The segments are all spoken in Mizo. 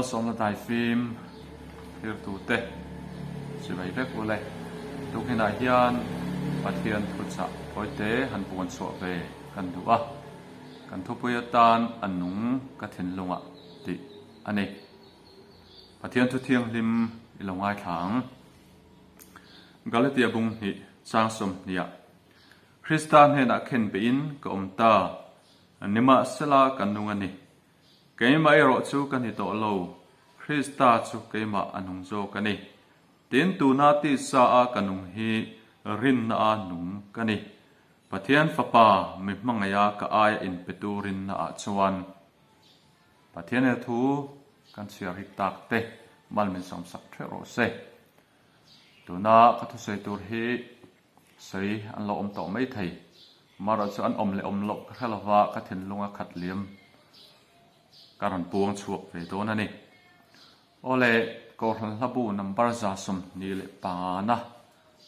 Malsawmna daifim thirtute chibai vek u le. Tukinah hian Pathian thuchah tawite han puan chhuah ve kan duh a, kan thupui atan a nung ka thinlungah tih a ni. Pathian thu thianghlim i lo ngaithla ang. Galatia bung hnih chang sawmhniah Krista hnenah khen beihin ka awm ta, nimahsela ka nung a ni. Keimah erawh chu ka ni tawh lo, Krista chu keimah a nung zawk a ni. Tin, tuna tisa a ka nung hi rinna a nung ka ni. Pathian Fapa mi hmangaiha ka aia inpetu rinna ah chuan Pathian he thu kan chhiar rik tak te mal min sawmsak theuh rawh se. Tuna ka thusawi tur hi Sawi an lo awm tawh mai thei. Marawh chu an awm leh awm loh ka hre lova ka thinlung a khat liam ka rawn puang chhuak ve dawn a ni. Awle, Kohhran hlabu number 25 na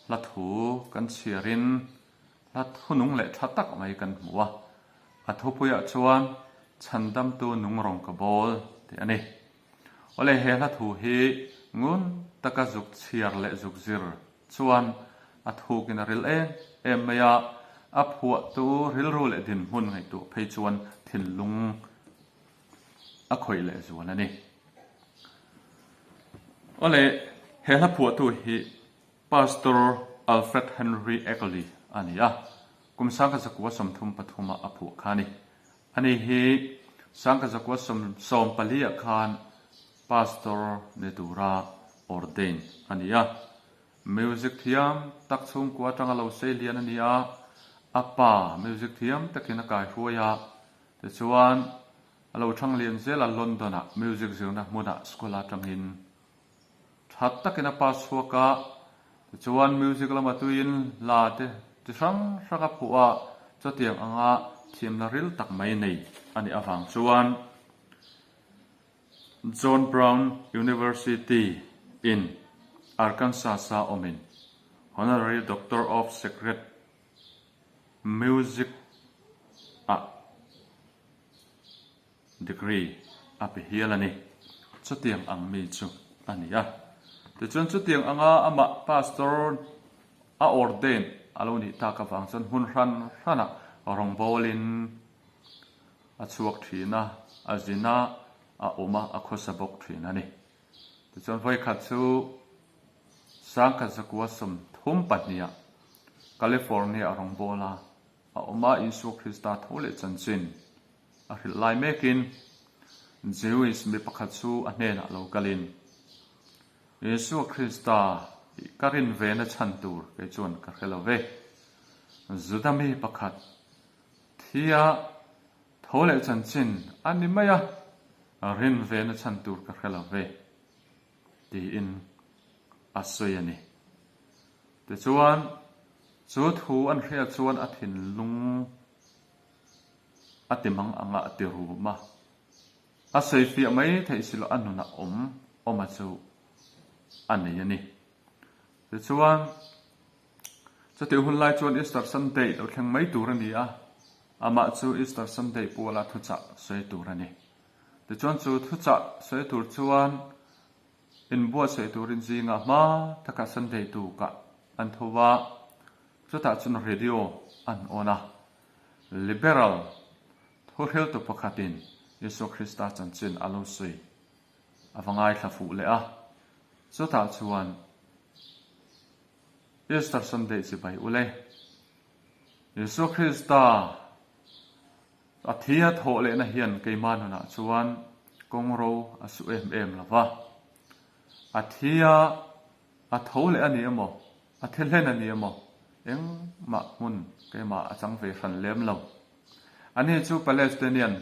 hla thu kan chhiarin hla thunung leh tha tak mai kan hmu a. A thupuiah chuan Chhandamtu nung rawng ka bawl tih a ni. Awle, he hla thu hi ngun taka zuk chhiar leh zuk zir Chuan a thukin a ril em em mai a, a phuahtu rilru leh dinhmun ngaihtuah phei chuan thinlung a khawih leh zual a ni. Awle, he hla phuahtu hi Pastor Alfred Henry Eckley a ni a, kum 1933 ah a phuah kha a ni. Ani hi 1914 ah khan Pastor ni tura ordain a ni a. Music thiam tak chhungkua atanga lo sei lian a ni a, a pa music thiam takin a kaihruai a, tichuan a lo thang lian zel a London-ah music zirna hmunah school atangin tha takin a pass chhuak a, tichuan music lama tuiin hla te chi hrang hrang a phuah a, chutiang anga thiamna ril tak mai nei a nih avang chuan John Brown University in Arkansas-a awmin Honorary Doctor of Sacred Music-ah Degree a pe hial a ni. Chutiang ang mi chu a ni a. Tichuan chutiang anga amah Pastor a ordain a lo nih tak avang chuan hmun hran hranah rawngbawlin a chhuak thin a, a zin a, a awm a, a khawsa bawk thin a ni. Tichuan vawikhat chu 1932 ah California a rawngbawla a awm a, Isua Krista tho leh chanchin A hrilh lai mekin Jewish mi pakhat chu a hnenah lo kalin, Isua Krista i ka rin ve na chhan tur kei chuan ka hre lo ve. Juda mi pakhat thia tho leh chanchin a ni mai a, rin ve na chhan tur ka hre lo ve, tiin a sawi a ni. Tichuan, chu thu an hriat chuan a thinlung A ti mang anga a ti rum a. A sawifiah mai theih si loh a nunah awm awma chu a nei a ni. Tichuan, chutih hun lai chuan Easter Sunday lo thleng mai tur a ni a, amah chu Easter Sunday puala thuchah sawi tur a ni. Tichuan chu thuchah sawi tur chuan inbuatsaih turin zingah hma taka Sunday tukah an tho va, chutah chuan radio an on a. Liberal thuhriltu pakhatin Isua Krista chanchin a lo sawi a va ngaithla fuh leh a, chutah chuan Easter Sunday chibai u le, Isua Krista a thi a thawh lehna hian keimah nunah chuan kawngro a su em em lo va, a thi a A tho leh a ni emaw, a thi hlen a ni emaw, engmah hmun keimah a chang ve hran lem lo. Ani chu Palestinian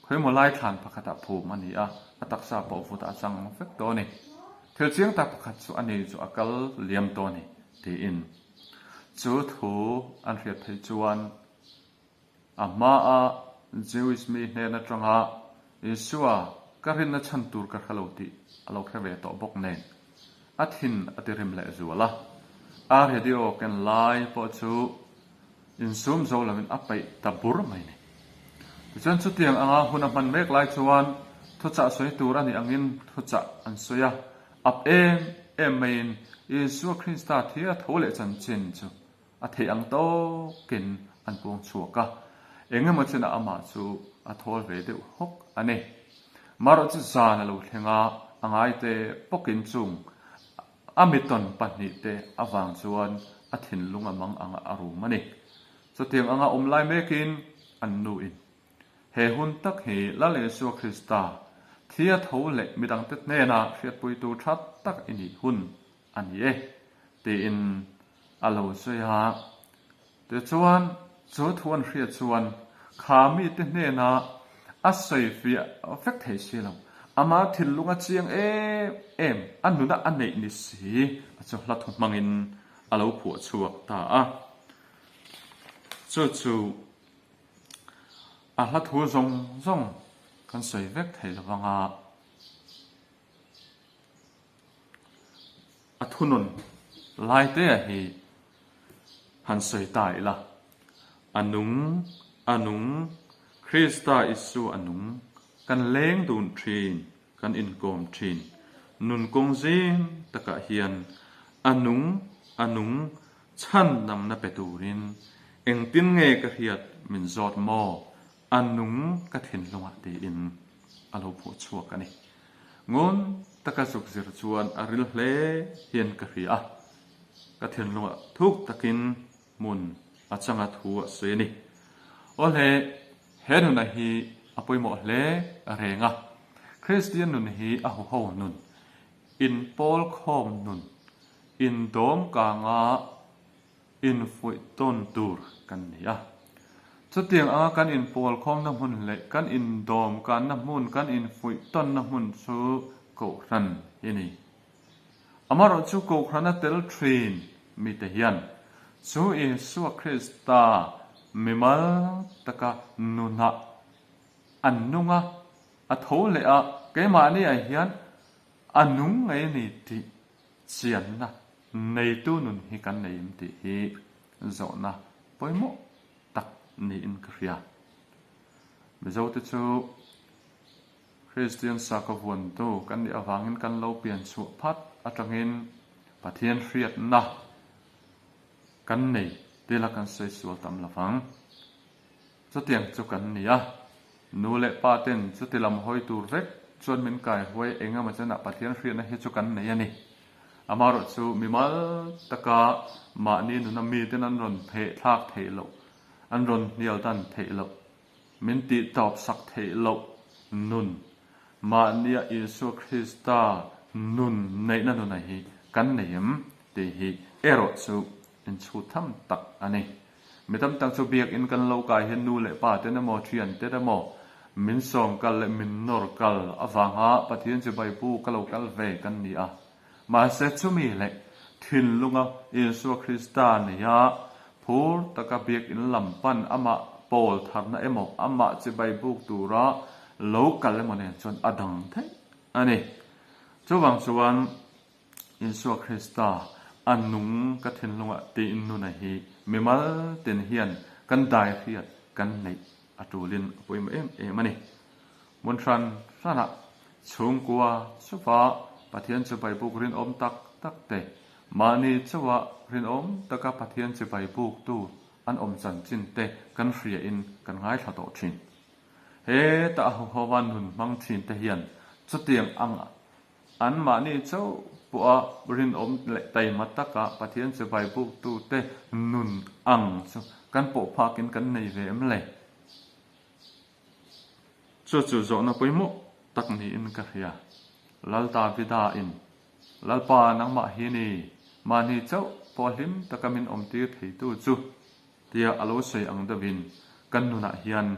khawimaw lai thlan pakhatah phum a ni a, a taksa pawh vutah a chang vek tawh a ni. Thil chiang tak pakhat chu ani chu a kal liam tawh a ni, tiin. Chu thu an hriat theih chuan A hmaa Jewish mi hnen atanga Isua ka rinna chhan tur ka hre lo tih a lo hre ve tawh bawk nen, a thin a ti rim leh zual a. A radio ken lai pawh chu insum zo loin a peih ta bur mai ni. Tichuan chutiang anga hun a hman mek lai chuan. Thuchah sawi tur a nih angin thuchah an sawi a, ap em em maiin Isua Krista thil a tho leh chanchin chu a theih ang tawkin an puang chhuak a, eng emaw chinah amah chu a thawl ve deuh hawk a ni. Marawh chu zan a lo thleng a, a ngaite pawkin chung a mitawn pahnihte avang chuan a thinlung a mang anga a rum a ni. Chutiang anga awm lai mekin an nuin He hun tak hi Lal Isua Krista thi a tho leh midangte hnena hriatpuitu tha tak i nih hun a ni e, tiin a lo sawi a. Tichuan, chu thu an hriat chuan kha mite hnena a sawi fiah vek thei si lo. Ama thinlung a chiang em em, a nuna a neih ni si a chu hla thu hmangin a lo phuah chhuak ta a. Chu chu A hla thu zawng zawng kan sawi vek thei lo vang a, a thunun lai te hi han sawi ta ila, A nung, a nung, Krista Isu a nung, kan leng dun thin, kan inkawm thin. Nun kawng zing takah hian a nung, a nung, Chhan dangna pe turin engtin nge ka hriat min zawt maw? A nung ka thinlungah tiin a lo phuah chhuak a ni. Ngun taka zuk zir chuan a ril hle hian ka hria a, ka thinlungah thuk takin hmun a changa thu a sawi a ni. Awle, he nuna hi a pawimawh hle reng a, Kristian nun hi a huho nun, inpawlkhawm nun, Indawm kanga infuih tawn tur kan ni a. Chutiang anga kan inpawlkhawmna hmun leh kan indawm kanna hmun, kan infuih tawnna hmun chu Kohhran hi ni. Amaherawh chu Kohhrana tel thin mite hian chu Isua Krista mimal taka nunah an nung a, a tho leh a, keimahniah hian a nung ngei a ni tih Chianna neitu nun hi kan nei em tih hi zawhna pawimawh tak niin ka hria. Mizote chu Kristian sakhaw vuantu kan nih avangin kan lo pian chhuah phat atangin Pathian hriatna kan nei tila kan sawi sual tam lovang. Chutiang chu kan ni a, nu leh pa ten chuti lam hawi tur vek chuan min kai huai eng emaw chenah Pathian hriatna hi chu kan nei a ni. Amaherawh chu mimal taka mahni nuna miten an rawn pheh thlak theih loh, an rawn hnial dan theih loh, min tih tawp sak theih loh nun, mahnia Isua Krista nun neihna nuna hi kan nei em tih hi erawh chu inchhut tham tak a ni. Mi tam tak chu biakinn kan lo kai hian nu leh pa ten emaw, thian ten emaw min sawm kal leh min nawr kal avanga Pathian chibai bu ka lo kal ve kan ni a. Mahse chumi leh thinlunga Isua Krista neia phur taka biakinn lam pan amah pawl tharna emaw, amah chibai buk tura lo kal emaw nen chuan a dang theih a ni. Chuvang chuan Isua Krista a nung ka thinlungah tiin nuna hi mimal tin hian kan dai hriat kan neih a tulin a pawimawh em em a ni. Hmun hran hranah chhungkua chauha Pathian chibai buk rinawm tak tak te, mahni chauha rinawm taka Pathian chibai buktu an awm chanchin te kan hriain kan ngaithla tawh thin. Heta a huhova nun hmang thin te hian chutiang ang Anmahni chauh pawha rinawm leh taima taka Pathian chibai buktute nun ang chu kan pawh phakin kan nei ve em le? Chu chu zawhna pawimawh tak niin ka hria. Lal Davida in, Lalpa nangmah hi ni, mahni chauh pawh hlim taka min awmtir theitu chu. Tia a lo sawi ang deuhin, kan nunah hian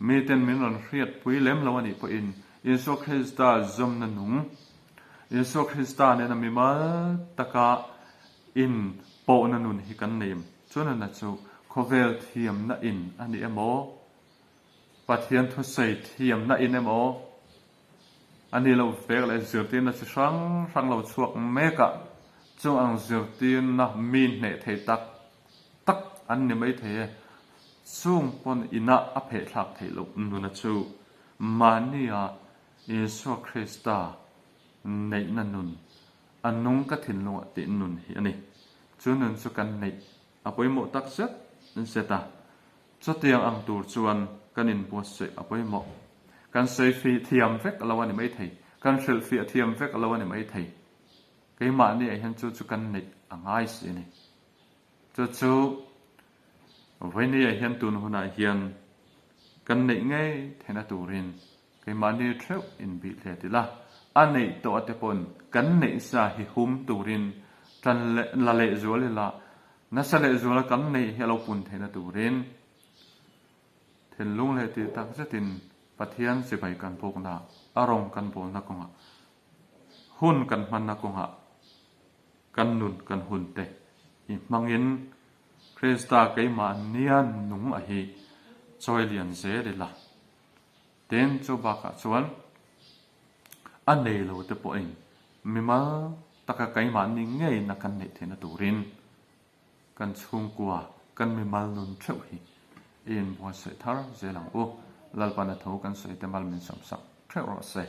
miten min rawn hriatpui lem lo a nih pawhin Isua Krista zawmna nung, Isua Krista nena mimal taka in pawhna nun hi kan nei em? Chu nunna chu khawvel thiamna in a ni emaw, Pathian thusawi thiamna in emaw, A ni lo vek leh zirtirna chi hrang hrang lo chhuak mek a, chung ang zirtirna mi hneh thei tak tak an ni mai thei e. Chung pawn inah a phehthlak theih loh nuna chu mahnia. Isua Krista neihna nun, a nung ka thinlungah tih nun hi a ni. Chu nun chu kan neih a pawimawh tak zet zet a. Chutiang ang tur chuan kan inbuatsaih a pawimawh. Kan sawifiah thiam vek lo a ni maithei, kan hrilhfiah thiam vek lo a ni maithei. Keimahni ah hian chu chu kan neih a ngai si a ni. Chu chu vawiini ah hian tun hunah hian kan neih ngei theihna turin keimahni theuh inbih hle ti la, a neih tawh te pawn kan neih sa hi hum turin tan leh la lehzual ila, nasa lehzuala kan neih hi a lo pun theihna turin thinlung leh tih tak zetin Pathian chibai kan bukna, a rawng kan bawlna kawngah Hun kan hmanna kawngah kan nun kan hun te i hmangin Krista keimah nia nung a hi chawi lian zel ila. Tin, chu bakah chuan a nei lo te pawhin mimal taka keimahni ngeina kan neih theihna turin Kan chhungkua, kan mimal nun theuh hi i inbuatsaih thar zel ang u. Lalpan a tho kan sawi te mal min sawmsak theuh rawh se.